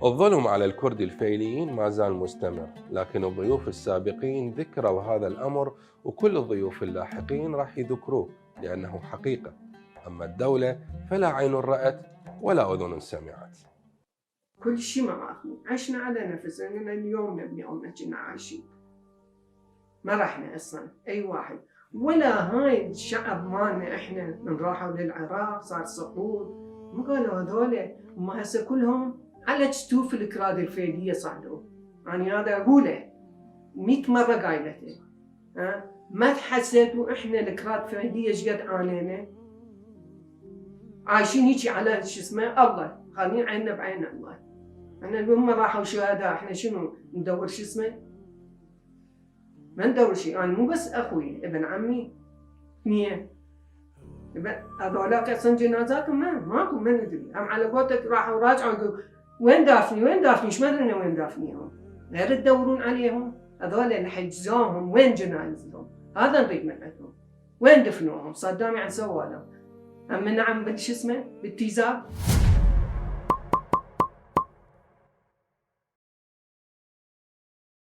الظلم على الكرد الفيليين ما زال مستمر، لكن الضيوف السابقين ذكروا هذا الأمر، وكل الضيوف اللاحقين راح يذكروه لأنه حقيقة. أما الدولة فلا عين رأت ولا أذن سمعت. كل شيء معاكم، عشنا على نفسنا، إننا اليوم بيومنا كنا عايشين، ما رحنا أصلا أي واحد، ولا هاي الشعب مالنا إحنا من راحوا للعراق صار سقوط، ما قالوا هذول، هم هسه كلهم على جتوف الكراد الفيلية صعدوا. أنا هذا أقوله 100 مرة قايلته، ما تحسدوا إحنا الكراد الفيلية شقد عانينا، عايشين هيجي على شو اسمه الله، خلين عيننا بعين الله. أنا هم راحوا شهداء، إحنا شنو ندور شو اسمه؟ ما ندور شيء، أنا مو بس أخوي، ابن عمي، اثنين، هذولاك أصلا جنازاتهم ماكو، ما ندري، أم على قولتك راحوا راجعوا يقولوا وين دافني إيش ما أدري وين دافنيهم، غير تدورون عليهم، هذول اللي حجزوهم وين جنازتهم، هذا نريد من عندهم، وين دفنوهم؟ صدام يعني سووا لهم، أما نعم بالشو اسمه؟ بالتيزاب.